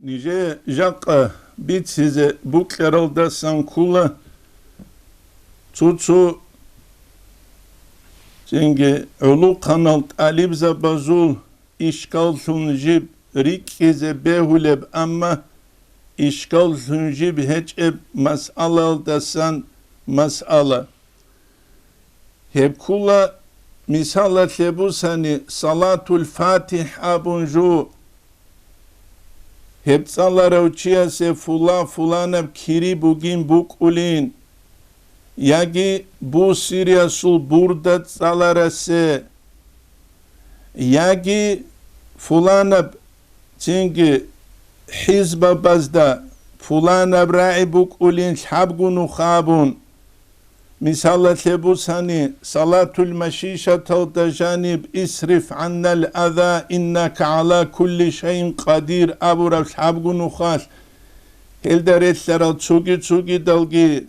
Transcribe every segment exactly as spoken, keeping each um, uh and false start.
Нижее жакъа бицизе букӀаралдасан ккула цо-цо цинги гӀулухъанал тӀалибзабазул ишкаллъун жиб рикӀкӀизе бегьулеб, амма ишкаллъун жиб гьечӀеб масъалаялдасан масъала. Гьеб ккула, мисалалъе бусани, Салатул ФатихӀ абун жо. Гьеб цӀаларав чиясе фула-фуланаб кири бугин букӀулин, яги бусириялъул бурда цӀаларасе, яги фуланаб цинги хӀизбабазда фуланаб рагӀи букӀулин лъабго нуха абун. Мисалалъе бусани, Салатул машишаталда жаниб «Исриф гӀаннал аза, иннака гӀала кулли шайин къадир» абураб лъабго нухалъ, гьелда релълъарал цуги-цугидалги,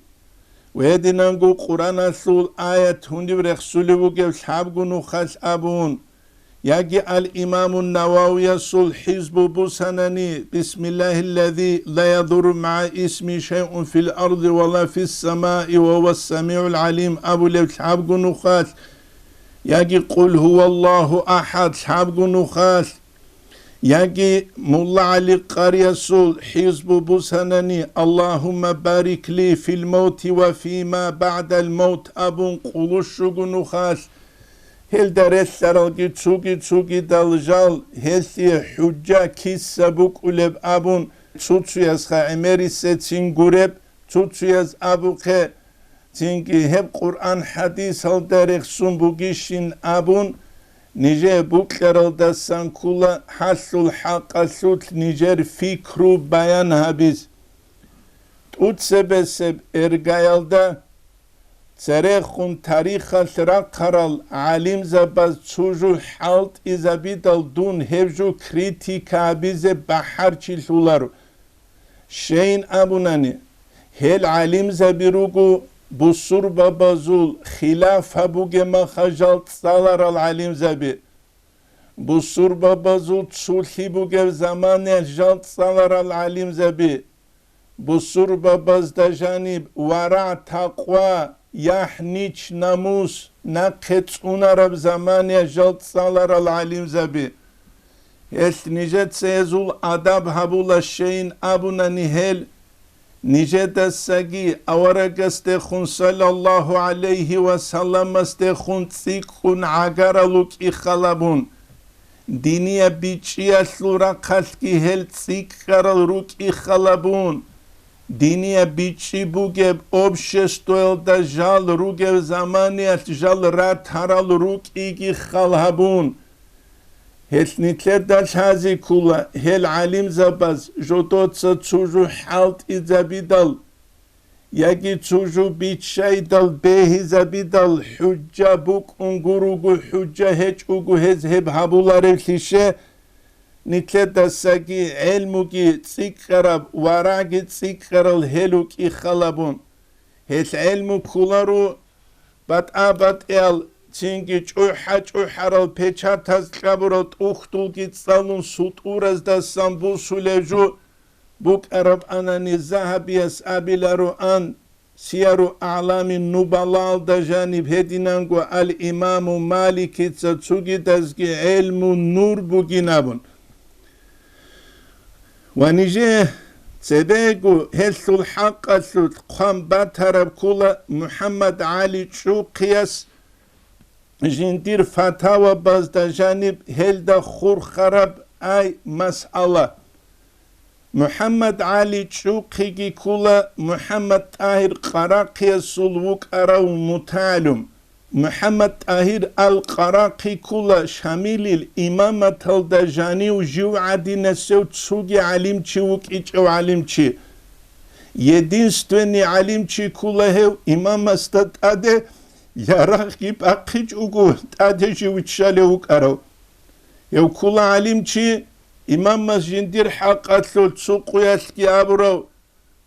ва гьединанго Къуръаналъул аят гьуниб рехсулев вугев лъабго нухалъ абун, яги ал-Имамун Нававиясул хӀизбу бусанани, «Бисмиллагьиллази ла ядурру магӀа исмигьи шайъун фил арзи ва ла фис самаи ва гьувас самигӀул гӀалим» абулев лъабго нухалъ, яги «Къул гьуваллагьу ахӀад» лъабго нухалъ, яги Мулла ГӀали Къариясул хӀизбу бусанани, «Аллагьумма барик ли фил мавти ва фима багӀдал мавт» абун къулущуго нухалъ, гьелда релълъаралги цуги-цугидал жал гьелъие хӀужжа киса букӀулеб абун, цуцуясха гӀемерисецин гуреб, цуцуяз абухъе, цинги гьеб Къуръан-хӀадисалда рехсун бугищин абун, нижее букьаралдасан ккула гьалъул хӀакъалъулъ нижер пикру баян гьабиз. ТӀуцебесеб эргаялда церехун тарихалъ рахъарал гӀалимзабаз цо жу хӀалтӀизабидал дун гьеб жу критика гьабизе бахӀарчилъуларо. Щейин абунани, гьел гӀалимзаби руго бусурбабазул хилаф гьабугеб маха жал цӀаларал гӀалимзаби. Бусурбабазул цулъи бугеб заманаялъ жал цӀаларал гӀалимзаби. Бусурбабазда жаниб варагӀ-такъва, яхӀ-нич-намус нахъе цӀунараб заманаялъ жал цӀаларал гӀалимзаби. Гьелъ нижеца гьезул адаб гьабула щейин абунани гьел, нижедасаги аварагасдехун саллаллагьу гӀалайгьи ва салламасдехун цӀикӀкӀун гӀагарал рукӀи халабун. Динияб бичӀчӀиялъул рахъалъги гьел цӀикӀкӀарал рукӀи халабун. Динияб бичӀчӀи бугеб обществоялда жал ругев заманиялъ жал ратарал рукӀиги хал гьабун. Гьелъ нилъеда лъази ккула, гьел гӀалимзабаз жодоца цо жу хӀалтӀизабидал, яги цо жу биччайдал бегьизабидал, хӀужжа букӀун гуруго, хӀужжа гьечӀого гьез гьеб гьабуларевлъище? Нилъедасаги гӀелмуги цӀикӀкӀараб, варагӀги цӀикӀкӀарал гьел рукӀи халабун. Гьел гӀелму кколаро батӀа-батӀиял, цинги чӀухӀа-чӀухӀарал печатаз кьабурал тӀухьдулги цӀалун сутӀураздасан бусулев жо букӀараб анани Загьабияс абилароан, Сияру АгӀламин Нубалаалда жаниб гьединанго ал-Имаму Маликица цогидазги гӀелму нур бугин абун. Ва нижее цебего гьелъул хӀакъалъулъ хъван батараб ккола МухӀаммад ГӀали ЧӀухъияс жиндир фатавабазда жаниб гьелда хурхараб ай масъала. МухӀаммад ГӀали ЧӀухъиги ккола МухӀаммад ТӀагьир Къарахъиясул вукӀарав мутагӀалим. МухӀаммад ТӀагьир ал-Къарахъи ккола Шамилил имаматалда жанив жив гӀадинасев цоги гӀалимчи вукӀичӀев гӀалимчи. Единственный гӀалимчи ккола гьев имамасда тӀаде ярагъги бахъичӀого тӀаде жив виччалев вукӀарав. Гьев ккола гӀалимчи, имамас жиндир хӀакъалъулъ цо къуялъги абурав,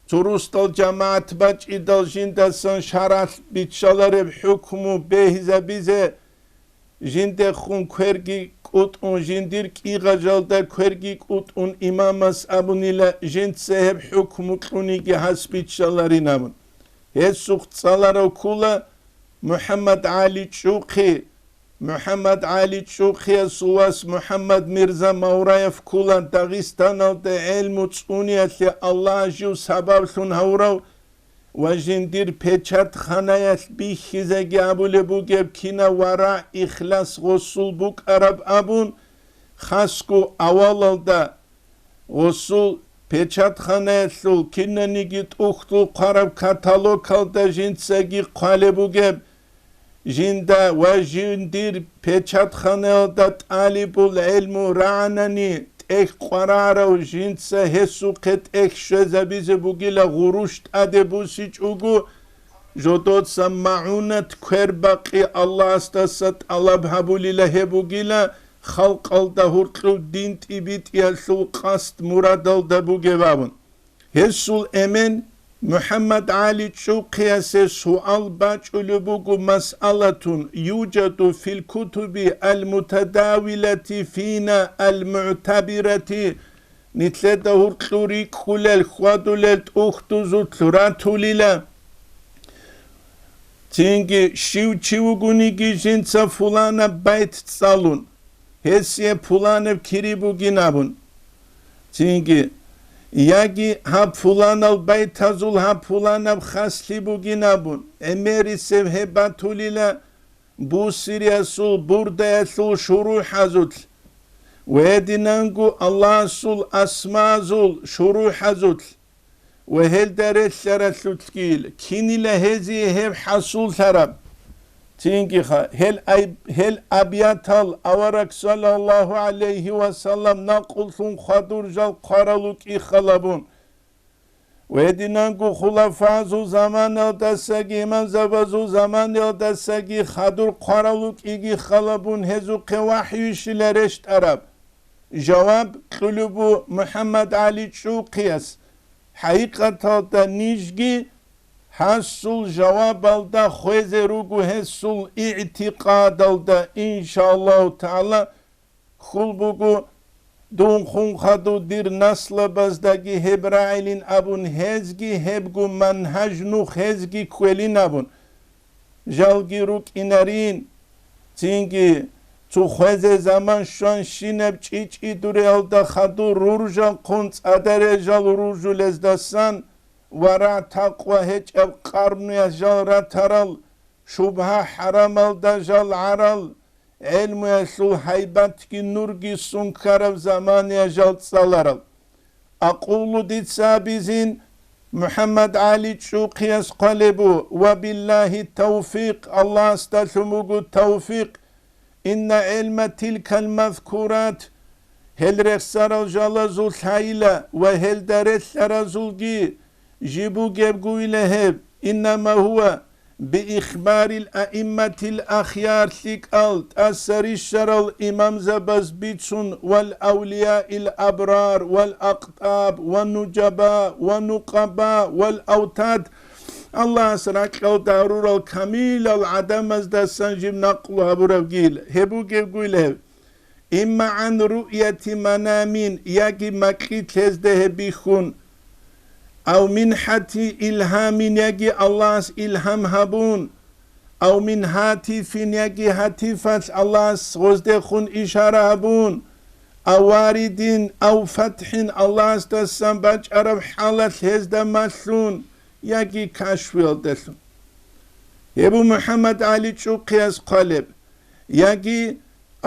цо росдал жамагӀат бачӀидал жиндасан шаргӀалъ биччалареб хӀукму бегьизабизе, жиндехун кверги кӀутӀун, жиндир кӀигъажалда кверги кӀутӀун имамас абунила, жинца гьеб хӀукму кьуниги гьас биччаларин абун. Гьесухъ цӀаларав ккула МухӀаммад ГӀали ЧӀухъи. МухӀаммад ГӀали ЧӀухъиясул вас МухӀаммад Мирза Мавраев ккула Дагъистаналда гӀелму цӀуниялъе Аллагь жив сабаблъун гьавурав ва жиндир печатханаялъ бихьизеги абулеб бугеб кинаб варагӀ, ихлас гъосул букӀараб абун, хасго авалалда гъосул печатханаялъул кинаниги тӀухьдул хъвараб каталогалда жинцаги хъвалеб бугеб, жинда ва жиндир печатханаялда тӀалибул гӀелму рагӀанани, тӀехь къварарав жинца гьесухъе тӀехь щвезабизе бугила гъурущ тӀаде бусичӀого, жодоца магӀунат квербакъи Аллагьасдаса тӀалаб гьабулила гьеб бугила, халкъалда гьуркьуб дин тӀибитӀиялъул къасд-мурадалда бугеб абун. Гьесул эмен МухӀаммад ГӀали ЧӀухъиясе суал бачӀулеб буго масъалатун, южаду фил кутуби ал-мутадавилати фина ал-мугӀтабирати, нилъеда гьуркьу рикӀкӀулел, хьвадулел тӀухьдузулъ ратулила. Цинги щив чи вугониги жинца фуланаб байт цӀалун, гьесие пуланаб кири бугин абун. Цинги, яги гьаб пуланал байтазул гьаб пуланаб хаслъи бугин абун, гӀемерисев гьеб батулила Бусириялъул бурдаялъул шурухӀазулъ ва гьединанго Аллагьасул асмаазул шурухӀазулъ ва гьелда релълъаралъулъгийил, кинила гьезие гьеб хӀасуллъараб? Цинги-ха, гьел ай-, гьел абиятал авараг саллаллагьу гӀалайгьи ва саллам накълулъун хадур жал хъварал рукӀин халабун. Ва гьединанго хулафазул заманалдасаги имамзабазул заманалдасаги хадур хъварал рукӀиги халабун гьезухъе вахӀйищила рещтӀараб? Жаваб кьулеб бу МухӀаммад ГӀали ЧӀухъияс. ХӀакъикъаталда нижги гьасул жавабалда хвезе руго гьесул игӀтикъадалда, иншааллагьу тагӀала, ккул буго, дун хун хадув дир наслабаздаги гьеб рагӀилин абун, гьезги гьебго манхӀаж нух гьезги кквелин абун. Жалги рукӀинарин, цинги цо хвезе заман щван щинаб чӀичӀи дуреялда хадур руржахъун цӀадаре жал руржулездасан, варагӀ-такъва гьечӀеб къарнуялъ жал ратарал, шубгьа-хӀарамалда жал гӀарал, гӀелмуялъул гьайбатги нурги сун ккараб замания жал цӀаларал. Акъулу дица абизин, МухӀаммад ГӀали ЧӀухъияс хъвалебу, ва биллагьи тавфикъ, Аллагьасдалъун буго тавфикъ, инна гӀилма тилкал мазкурат, гьел рехсарал жалазул лъайила ва гьелда релълъаразулги жиб бугебгуила гьеб, иннама гьува биихбарил аимматил ахяр, лъикӀал тӀаса рищарал имамзабаз бицун, вал авлияил абрар, вал акътаб, ва нужаба, ва нукъаба, вал автад, Аллагьас ракьалда гьарурал камилал гӀадамаздасан жиб накълу гьабурабгил, гьеб бугебгуила гьеб. Имма гӀан руъяти манамин, яги макьилъ гьезда гьеб бихьун, ав мин хӀати илгьамин, яги Аллагьас илгьам гьабун, ав мин гьатифин, яги гьатифалъ Аллагьас гъоздехун ишара гьабун, ав варидин, ав фатхӀин, Аллагьасдасан бачӀараб хӀалалъ гьезда малъун, яги кашфуялдалъун. Гьеб МухӀаммад ГӀали ЧӀухъияс хъвалеб, яги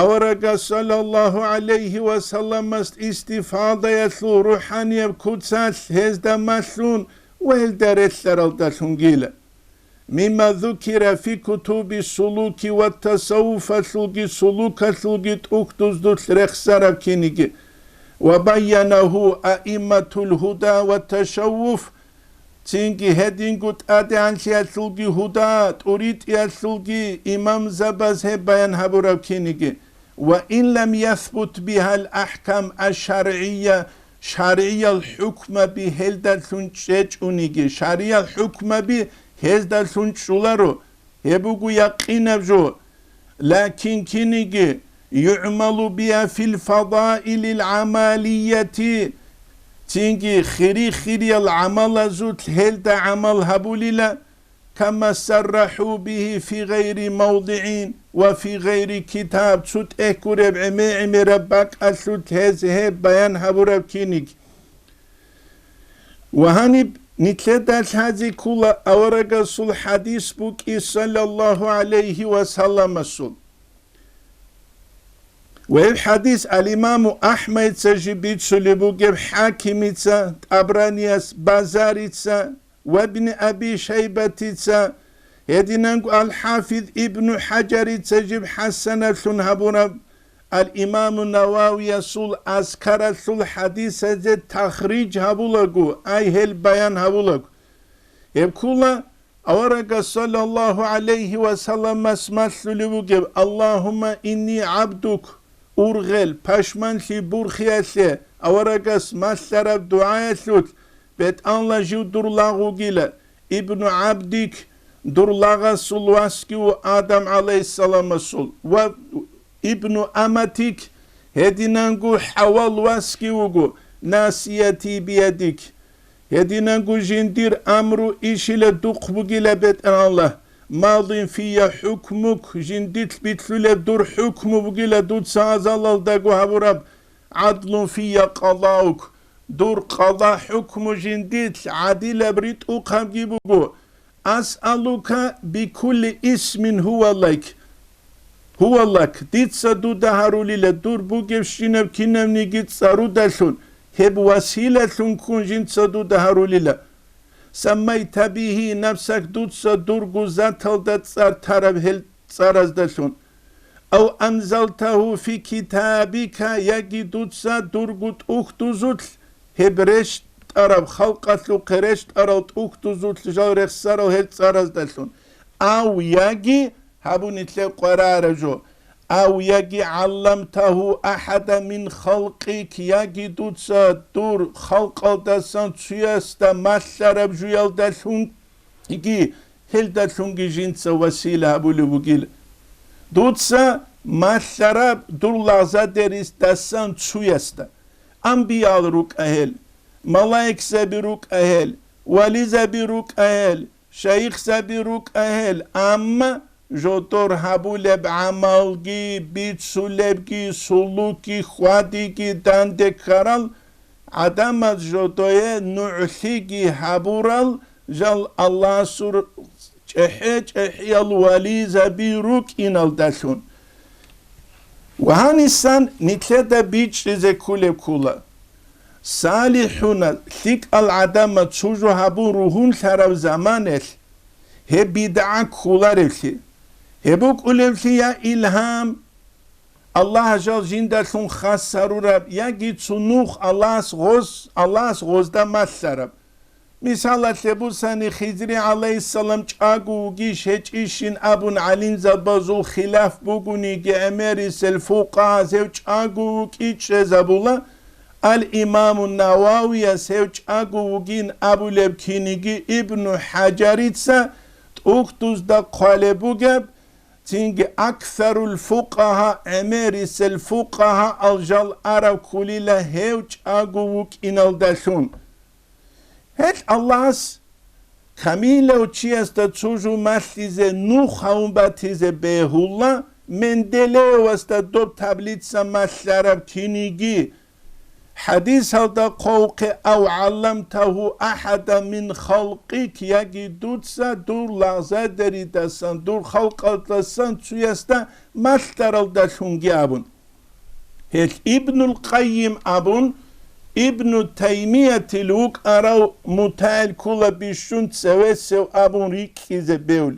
аварагас саллаллагьу гӀалайгьи ва салламас истифадаялъул рухӀанияб куцалъ гьезда малъун ва гьелда релълъаралдалъунгила. Мимма зукира фи кутуби сулуки ва тасаввуфалъулги сулукалъулги тӀухьдуздулъ рехсараб киниги, ва байянагьу аимматул гьуда ва ташаввуф, цинги гьединго тӀадегӀанлъиялъулги гьуда, тӀуритӀиялъулги имамзабаз гьеб баян гьабураб киниги, ва ин лам ясбут бигьал ахӀкам аш-шаргӀия, шаргӀиял хӀукмаби гьелдалъун чӀечӀуниги, шаргӀиял хӀукмаби гьездалъун чӀоларо, гьеб буго якъинаб жо. Лакин киниги يعمل بها في الفضائل العملية, цинги хири-хириял гӀамалазулъ гьелда гӀамал гьабулила, كما صرحوا به في غير موضع وفي غير كتاب, цо тӀехь гуреб гӀемер-гӀемераб бакӀалъулъ гьез гьеб баян гьабураб киниг. Ва гьаниб нилъеда лъазе ккола аварагасул хадис букӀин, саллаллагьу гӀалайгьи ва салламасул. Ва гьеб хадис ал-Имаму Ахмадица жиб бицунеб бугеб, ХӀакимица, ТӀабранияс, Базарица, ва Ибни Аби Шайбатица, гьединанго ал-ХӀафиз Ибну ХӀажарица жиб хӀасанаблъун гьабураб, ал-Имаму Нававиясул Азкаралъул хадисазе тахриж гьабулаго, ай гьел баян гьабулаго. Гьеб ккола аварагас, саллаллагьу гӀалайгьи ва салламас, малъулеб бугеб: «Аллагьумма инни гӀабдук», ургъел, пашманлъи бурхиялъе аварагас малъараб дугӀаялъулъ, БетӀалла, жив дур лагъ вугила, ибну гӀабдик, дур лагъасул васги ву Адам гӀалайгьиссаламасул, ва ибну аматик, гьединанго ХӀавал васги вуго, насияти биядик, гьединанго жиндир амру ишила духъ бугила, БетӀалла, мадин фия хӀукмук, жиндилъ билълъулеб дур хӀукму бугила, дуца азалалдаго гьабураб, гӀадлун фия къадаук, дур къада хӀукму жиндилъ гӀадилаб ритӀухъабги буго. Асъалука бикулли исмин гьува лак, гьува лак, дица дуда гьарулила дур бугебщинаб кинабниги цӀарудалъун, гьеб василалъун ккун жинца дуда гьарулила. Саммайта бигьи нафсак, дуца дурго заталда цӀар тараб гьел цӀараздалъун. Ав анзалтагьу фи китабика, яги дуца дурго тӀухьдузулъ, гьеб рещтӀараб, халкъалъухъе рещтӀарал тӀухьдузулъ жал рехсарал гьел цӀараздалъун. Ав, яги, гьабуни лъеб къварараб жо. Ав, яги гӀалламтагьу ахӀада мин халкъик, яги дуца дур халкъалдасан цуясда малъараб жуялдалъун. Иги, гьелдалъунги жинца васила гьабулеб бугила. Дуца малъараб дур лагъзадерисдасан цуясда. Амбиял рукӀа гьел, малаикзаби рукӀа гьел, вализаби рукӀа гьел, шайихзаби рукӀа гьел, амма жодор гьабулеб гӀамалги, бицулебги, сулукги, хьвадиги данде ккарал гӀадамаз жодое нугӀлъиги гьабурал жал Аллагьасул чӀехӀе-чӀехӀиял вализаби рукӀиналдалъун. Ва гьанисан нилъеда бичӀчӀизе кколеб ккола, салихӀуна, лъикӀал гӀадамаз цо жо гьабун ругьунлъараб заманалъ гьеб бидгӀа кколаревлъи, гьеб букӀулевлъи я илгьам, Аллагь жал жиндалъун хас гьарураб, яги цо нух Аллагьас гъос, Аллагьас гъозда малъараб. Мисалалъе бусани, Хизри гӀалайгьиссалам чӀаго вугищ гьечӀищин абун гӀалимзабазул хилаф бугониги, гӀемерисел фукъагьаз гьев чӀаго вукӀин чӀезабула, ал-Имаму Нававияс гьев чӀаго вугин абулеб киниги Ибну ХӀажарица тӀухьдузда хъвалеб бугеб, цинги аксарул фукъагьа, гӀемерисел фукъагьаал жал араб кколила гьев чӀаго вукӀиналдалъун. Гьелъ Аллагьас камилав чиясда цо жо малъизе нух гьавун батизе бегьула, Менделеевасда доб таблица малъараб киниги, хӀадисалда хъвавухъе, ав гӀалламтагьу ахӀада мин халкъик, яги дуца дур лагъзадеридасан, дур халкъалдасан цуясда малъаралдалъунги абун. Гьелъ Ибнул Къаййим абун, Ибну Таймиятил вукӀарав мутагӀил ккола бищун цевесев абун рикӀкӀизе бегьула.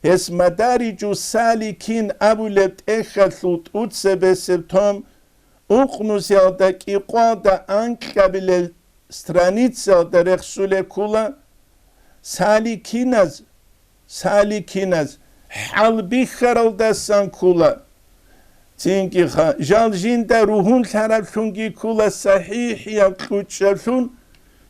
Гьес Мадариджу Саликин абулеб тӀехьалъул тӀуцебесеб том, ункънусиялда кӀикъвалда анкьабилел страницаялда рехсулеб ккола, саликиназ, саликиназ хӀалбихьаралдасан ккола. Цинги ха-, жал жинда ругьунлъараблъунги ккола сахӀихӀияб кьучӀаблъун,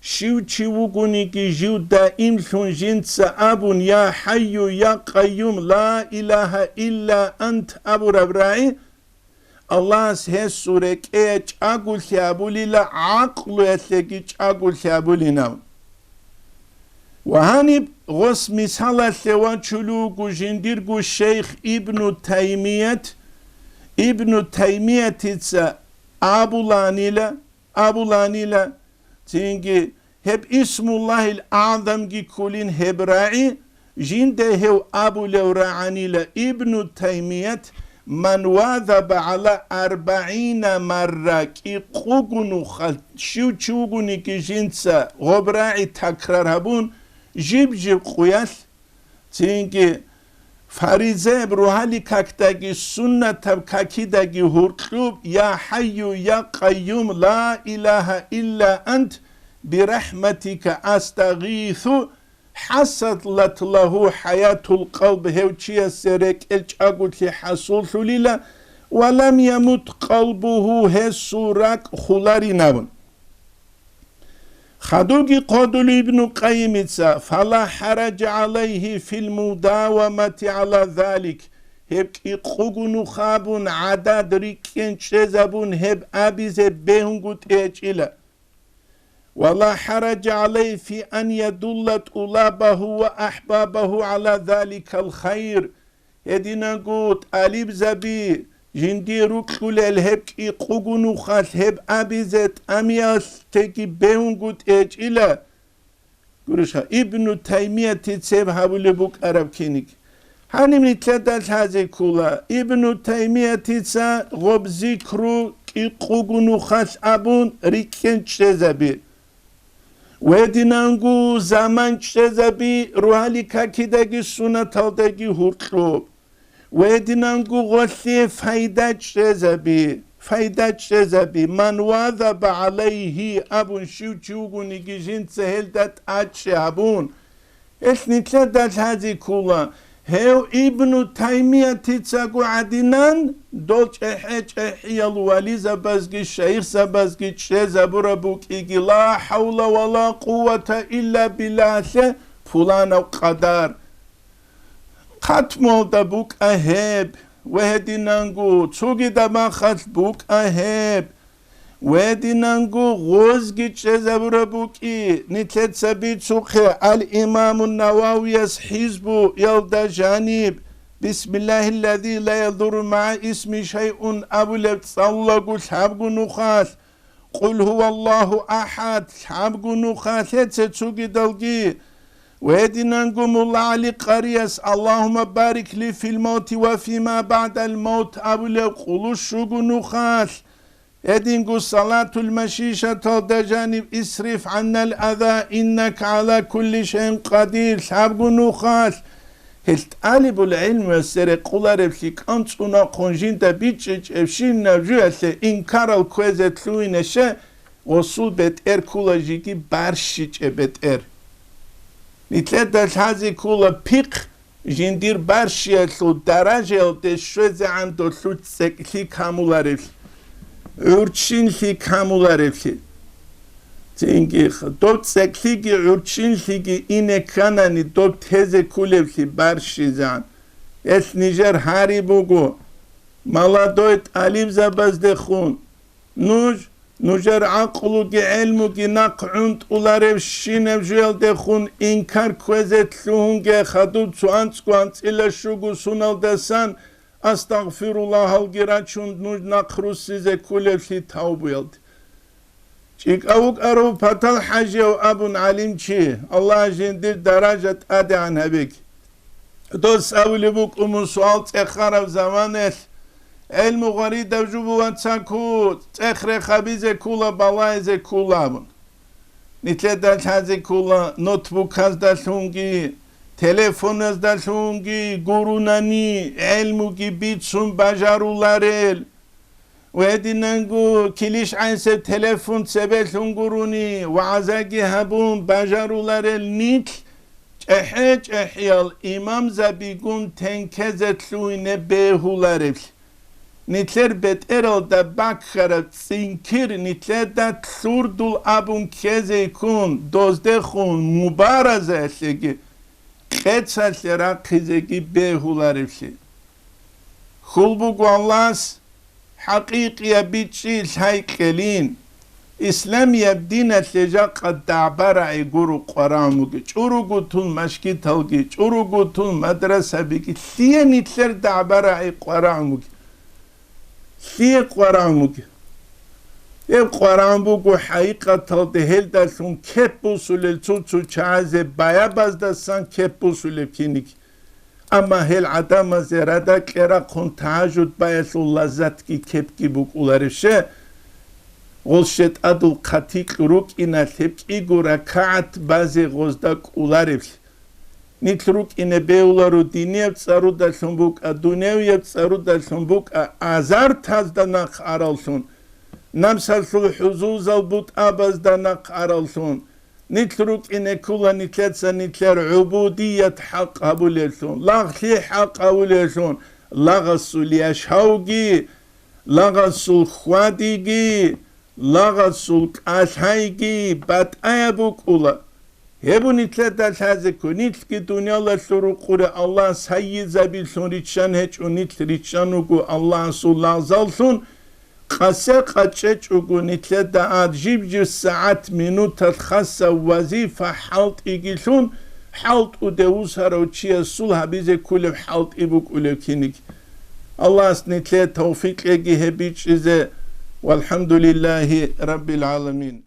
щив чи вугониги жив даимлъун жинца абун: «Я ХӀайю, я Къайюм, ла илагьа илла ант», абураб рагӀи, Аллагьас гьесул рекӀее чӀаголъи абулила, гӀакълуялъеги чӀаголъи абулинав. Ва гьаниб гъос мисалалъе вачулев вуго жиндирго шейх Ибну Таймият. Ибну Таймиятица абуланила, абуланила, цинги гьеб Исмуллагьил АгӀзамги кколин гьеб рагӀи, жинда гьев абулев рагӀанила Ибну Таймият: «Ман вазаба гӀала арбагӀина марра», кӀикъуго нухалъ щив чи вугониги жинца гъоб рагӀи такрар гьабун, жиб-жиб къуялъ, цинги фаризаяб рогьалил какдаги суннатаб какидаги гьуркьуб: «Я ХӀайю, я Къайюм, ла илагьа илла ант, бирахӀматика астагъису», хӀасалат лагьу хӀаятул къалб, гьев чиясе рекӀел чӀаголъи хӀасуллъулила, ва лам ямут къалбугьу, гьесул ракӀ хуларин абун. Хадуги хъодулев Ибну Къайимица: «Фала хӀараджа гӀалайгьи фил мудавамати гӀала залик», гьеб кӀикъуго нух абун гӀадад рикӀкӀен чӀезабун гьеб абизе бегьунгутӀи гьечӀила. «Вала хӀараджа гӀалайгьи фи ан ядулла тӀулабагьу ва ахӀбабагьу гӀала заликал хайр», гьединанго тӀалибзаби жиндие рукьулел гьеб кӀикъуго нухалъ гьеб абизе тӀамиялъеги бегьунгутӀи гьечӀила. Гурищха, Ибну Таймиятица гьеб гьабулеб букӀараб киниг. Гьаниб нилъеда лъазе ккола, Ибну Таймиятица гъоб зикру кӀикъуго нухалъ абун рикӀкӀен чӀезаби. Гьединанго заман чӀезаби, рогьалил какидаги суннаталдаги гьуркьуб. Гьединанго гъолъие файда чӀезаби, файда чӀезаби, «Ман вазаба гӀалайгьи» абун щив чи вугониги жинца гьелда тӀачӀи гьабун, гьелъ нилъеда лъазе ккола, гьев Ибну Таймиятицаго гӀадинан, дол чӀехӀе-чӀехӀиял вализабазги шайихзабазги чӀезабураб букӀиги, ла хӀавла ва ла къуввата илла биллагьалъе пуланав къадар. Хатмуялда букӀа гьеб, ва гьединанго цогидаб махалъ букӀа гьеб, ва гьединанго гъозги чӀезабураб букӀи. Нилъеца бицухъе, Ал-Имамун Нававияс Хизбуялда жаниб: «Бисмиллагьиллази ла ядурру магӀа исмигьи шайъун» абулеб цӀалулаго лъабго нухалъ, «Къул гьуваллагьу ахӀад» лъабго нухалъ, гьеце цогидалги, ва гьединанго Мулла ГӀали Къарияс «Аллагьумма барик ли фил мавти ва фима баъдал мавт» абулеб къулущуго нухалъ, гьединго Салатул Машишаталда жаниб «Исриф гӀаннал аза, иннака гӀала кулли шайин къадир» лъабго нухалъ, гьел тӀалибул гӀилмуясе рекъоларевлъи кӀанцӀунахъун жинда бичӀчӀичӀебщинаб жуялъе инкарал кквезе лъугьине, щай, гъосул бетӀер ккола жеги барщичӀеб бетӀер. Нилъеда лъазе ккола пихъ жиндир барщиялъул даражаялде щвезегӀан долъул цӀекӀлъи камуларевлъи, гӀурччинлъи камуларевлъи. Цинги доб цӀекӀлъиги гӀурччинлъиги ине кканани, доб тезе кколевлъи барщизегӀан. Гьелъ нижер гьари буго, молодой тӀалибзабаздехун, нуж, нужер гӀакълуги гӀелмуги нахъ гӀунтӀуларевщинаб жуялдехун инкар кквезе лъугьунге, хадуб цо анцӀго анцӀила щуго суналдасан астагъфируллагьалги рачун, нуж нахъ руссизе кколевлъи тавбуялде. ЧӀикӀав вукӀарав ПаталхӀажияв абун гӀалимчи, Аллагь жиндир даража тӀадегӀан гьабеги. Дос абулеб букӀун мун суал цӀехараб заманалъ, гӀелму гъваридаб жубу вацаку, цӀех рехабизе ккула, балагьизе ккула абун. Нилъеда лъазе ккула ноутбуказдалъунги, телефоназдалъунги гурунани гӀелмуги бицун бажаруларел. Ва гьединанго килищ гӀайсеб телефон цебе лъун гурони, вагӀзаги гьабун бажаруларел нилъ чӀехӀе-чӀехӀиял имамзабигун тенкезе лъугьине бегьуларевлъи. Нилъер бетӀералда баккараб цӀинкир нилъеда лъурдул абун ккезейккун, доздехун мубаразаялъеги къецалъе рахъизеги бегьуларевлъи. Хьул буго Аллагьас, гӀакъикъияб бичӀчӀи лъай кьелин. Исламияб диналъе жакъа дагӀба-рагӀи гуро къварагӀун бугеб, чӀуруго тун машгиталги, чӀуруго тун мадрасабиги, лъие нилъер дагӀба-рагӀи къварагӀун бугеб? Лъие къварагӀун бугеб? Гьеб къварагӀун буго хӀакъикъаталда гьелдалъун кеп бусулел цо-цо чагӀазе баябаздасан кеп бусулеб киниги. Амма гьел гӀадамазе радакье рахъун тагьажуд баялъул лаззатги кепги букӀулареб ще? Гъол щетӀадул хъатикь рукӀиналъ гьеб кӀиго ракагӀат базе гъозда кӀолареблъи. Нилъ рукӀине бегьуларо динияб цӀарудалъун букӀа, дуневияб цӀарудалъун букӀа, азартазда нахъ аравлъун, намсалъул хӀузузал бутӀабазда нахъ аравлъун, нилъ рукӀине ккола нилъеца нилъер гӀубудият хӀакъ гьабулевлъун, лагълъи хӀакъ гьабулевлъун, лагъасул яшавги, лагъасул хьвадиги, лагъасул кӀалъайги батӀаяб букӀула. Гьеб нилъеда лъазе ккун, нилъги дуниялалъул рукъуре Аллагь сайизабилъун риччан гьечӀо, нилъ риччан руго Аллагьасул лагъзаллъун, къасе къачӀечӀого нилъеда гӀад жиб-жиб сагӀат минуталъ хасаб вазифа хӀалтӀигилъун, хӀалтӀуде вусарав чиясул гьабизе кколеб хӀалтӀи букӀулеб киниги. Аллагьас нилъее тавфикъ кьеги гьеб бичӀчӀизе. ВалхӀамдулиллагьи раббил гӀаламин.